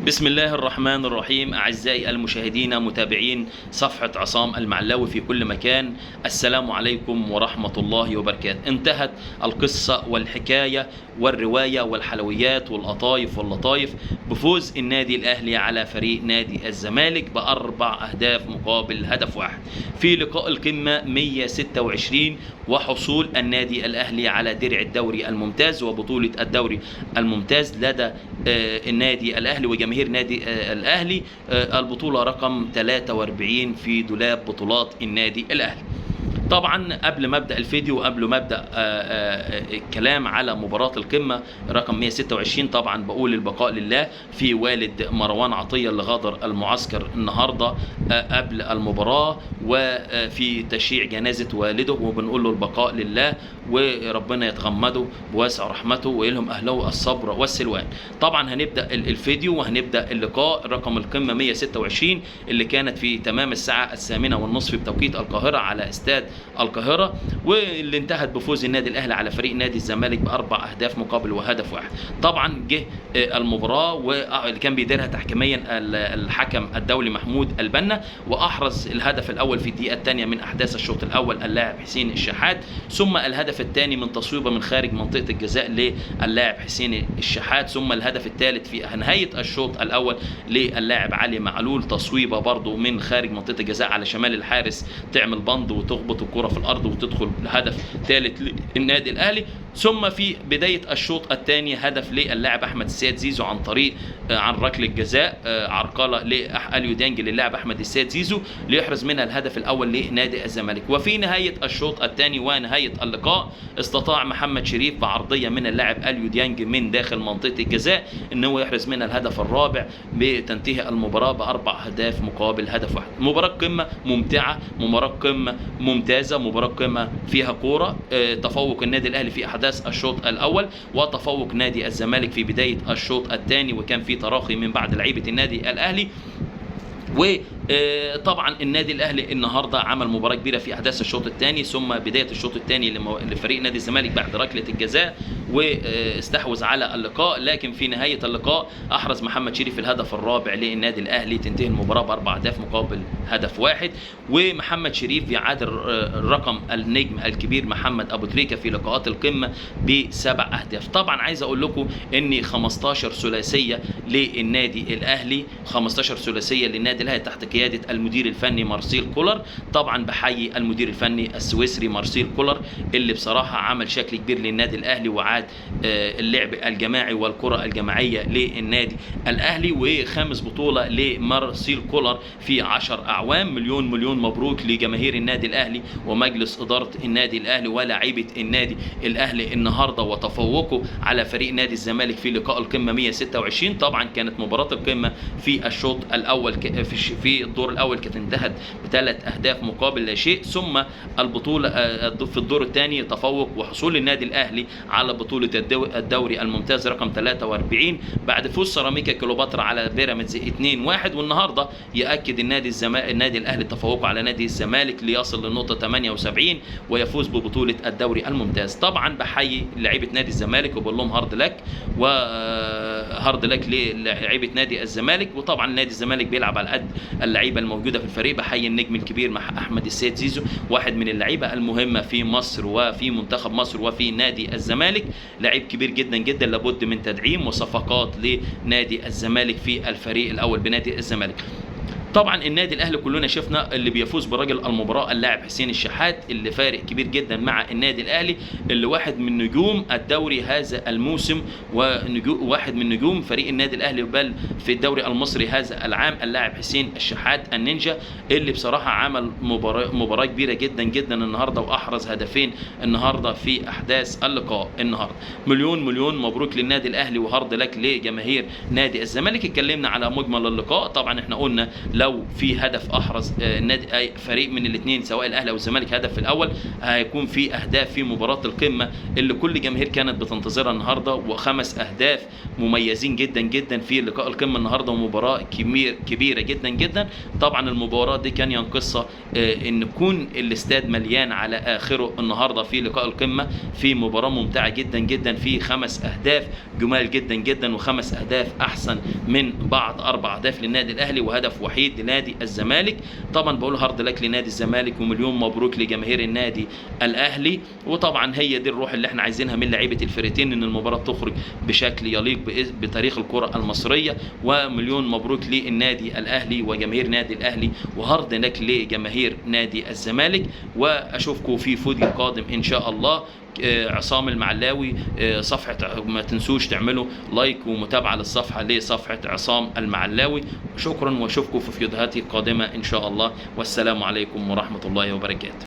بسم الله الرحمن الرحيم. أعزائي المشاهدين متابعين صفحة عصام المعلاوي في كل مكان، السلام عليكم ورحمة الله وبركاته. انتهت القصة والحكاية والرواية والحلويات والقطايف واللطايف بفوز النادي الأهلي على فريق نادي الزمالك ب4 أهداف مقابل هدف واحد في لقاء القمة 126، وحصول النادي الأهلي على درع الدوري الممتاز وبطولة الدوري الممتاز لدى النادي الأهلي وجماهير نادي الأهلي، البطولة رقم 43 في دولاب بطولات النادي الأهلي. طبعا قبل ما ابدا الفيديو وقبل ما ابدا الكلام على مباراة القمه رقم 126، طبعا بقول البقاء لله في والد مروان عطية اللي غادر المعسكر النهارده قبل المباراة وفي تشييع جنازه والده، وبنقول له البقاء لله وربنا يتغمده بواسع رحمته ويلهم اهله الصبر والسلوان. طبعا هنبدا الفيديو وهنبدا اللقاء رقم القمه 126 اللي كانت في تمام الساعة 8:30 بتوقيت القاهرة على استاد القاهرة، واللي انتهت بفوز النادي الأهلي على فريق نادي الزمالك ب4 أهداف مقابل وهدف واحد. طبعا جه المباراة واللي كان بيديرها تحكيميا الحكم الدولي محمود البنا، وأحرز الهدف الأول في الدقيقة الثانية من أحداث الشوط الأول اللاعب حسين الشحات، ثم الهدف الثاني من تصويبة من خارج منطقة الجزاء للاعب حسين الشحات، ثم الهدف الثالث في نهاية الشوط الأول للاعب علي معلول، تصويبة برضه من خارج منطقة الجزاء على شمال الحارس تعمل بند وتخبط الكرة في الأرض وتدخل هدف ثالث للنادي الأهلي. ثم في بداية الشوط الثاني هدف للاعب أحمد السيد زيزو عن طريق عن ركلة جزاء، عرقلة لأليو ديانج للاعب أحمد السيد زيزو ليحرز منها الهدف الأول لنادي الزمالك. وفي نهاية الشوط الثاني ونهاية اللقاء استطاع محمد شريف بعرضية من اللاعب أليو ديانج من داخل منطقة الجزاء إن هو يحرز منها الهدف الرابع بتنتهي المباراة ب4 أهداف مقابل هدف واحد. مباراة قمة ممتعة، مباراة قمة ممتازة، مباراة قمة فيها كورة. تفوق النادي الأهلي في أحداث الشوط الأول وتفوق نادي الزمالك في بداية الشوط الثاني، وكان في تراخي من بعد لعيبة النادي الأهلي. وطبعا النادي الاهلي النهارده عمل مباراة كبيرة في احداث الشوط الثاني، ثم بداية الشوط الثاني لفريق نادي الزمالك بعد ركلة الجزاء واستحوذ على اللقاء، لكن في نهاية اللقاء احرز محمد شريف الهدف الرابع للنادي الاهلي، تنتهي المباراة ب4 أهداف مقابل هدف واحد. ومحمد شريف يعادل رقم النجم الكبير محمد ابو تريكه في لقاءات القمه ب7 أهداف. طبعا عايز اقول لكم ان 15 ثلاثية للنادي الاهلي، 15 ثلاثية للنادي الاهلي تحت قيادة المدير الفني مارسيل كولر. طبعا بحيي المدير الفني السويسري مارسيل كولر اللي بصراحة عمل شكل كبير للنادي الأهلي وعاد اللعب الجماعي والكرة الجماعية للنادي الأهلي، وخامس بطولة لمارسيل كولر في 10 أعوام. مليون مليون مبروك لجماهير النادي الأهلي ومجلس إدارة النادي الأهلي ولاعيبة النادي الأهلي النهاردة وتفوقه على فريق نادي الزمالك في لقاء القمة 126. طبعا كانت مباراة القمة في الشوط الأول في الدور الاول كانت انتهت ب3 أهداف مقابل لا شيء، ثم البطولة في الدور الثاني تفوق وحصول النادي الاهلي على بطوله الدوري الممتاز رقم 43 بعد فوز سيراميكا كليوباترا على بيراميدز 2-1. والنهارده ياكد النادي الاهلي تفوقه على نادي الزمالك ليصل للنقطة 78 ويفوز ببطولة الدوري الممتاز. طبعا بحيي لعيبة نادي الزمالك وبقول لهم hard luck، و hard luck للعيبة نادي الزمالك. وطبعا نادي الزمالك بيلعب على قد اللعيبة الموجودة في الفريق. بحيي النجم الكبير مع احمد السيد زيزو، واحد من اللعيبة المهمة في مصر وفي منتخب مصر وفي نادي الزمالك، لعيب كبير جدا جدا، لابد من تدعيم وصفقات لنادي الزمالك في الفريق الاول بنادي الزمالك. طبعا النادي الاهلي كلنا شفنا اللي بيفوز برجل المباراة اللاعب حسين الشحات اللي فارق كبير جدا مع النادي الاهلي، اللي واحد من نجوم الدوري هذا الموسم وواحد من نجوم فريق النادي الاهلي بل في الدوري المصري هذا العام، اللاعب حسين الشحات النينجا اللي بصراحة عمل مباراة كبيرة جدا جدا النهارده واحرز هدفين النهارده في احداث اللقاء النهارده. مليون مليون مبروك للنادي الاهلي و hard luck لجماهير نادي الزمالك. اتكلمنا على مجمل اللقاء، طبعا احنا قلنا لو لو في هدف احرز نادي اي فريق من الاثنين سواء الاهلي او الزمالك هدف في الاول، هيكون في اهداف في مباراة القمه اللي كل جماهير كانت بتنتظرها النهارده، وخمس اهداف مميزين جدا جدا في لقاء القمه النهارده، ومباراة كبيرة جدا جدا. طبعا المباراة دي كان ينقصها ان يكون الاستاد مليان على اخره النهارده في لقاء القمه، في مباراة ممتعة جدا جدا، في 5 اهداف جمال جدا جدا، وخمس اهداف احسن من بعض، 4 اهداف للنادي الاهلي وهدف وحيد لنادي الزمالك. طبعا بقول hard luck لنادي الزمالك، ومليون مبروك لجماهير النادي الاهلي. وطبعا هي دي الروح اللي احنا عايزينها من لعيبة الفرقتين، ان المباراة تخرج بشكل يليق بتاريخ الكره المصرية. ومليون مبروك للنادي الاهلي وجماهير نادي الاهلي، و hard luck لجماهير نادي الزمالك. واشوفكم في فيديو قادم ان شاء الله. عصام المعلاوي، صفحة، ما تنسوش تعملوا like ومتابعة للصفحة، لصفحة عصام المعلاوي. شكرا، واشوفكم في فيديوهاتي القادمة ان شاء الله، والسلام عليكم ورحمة الله وبركاته.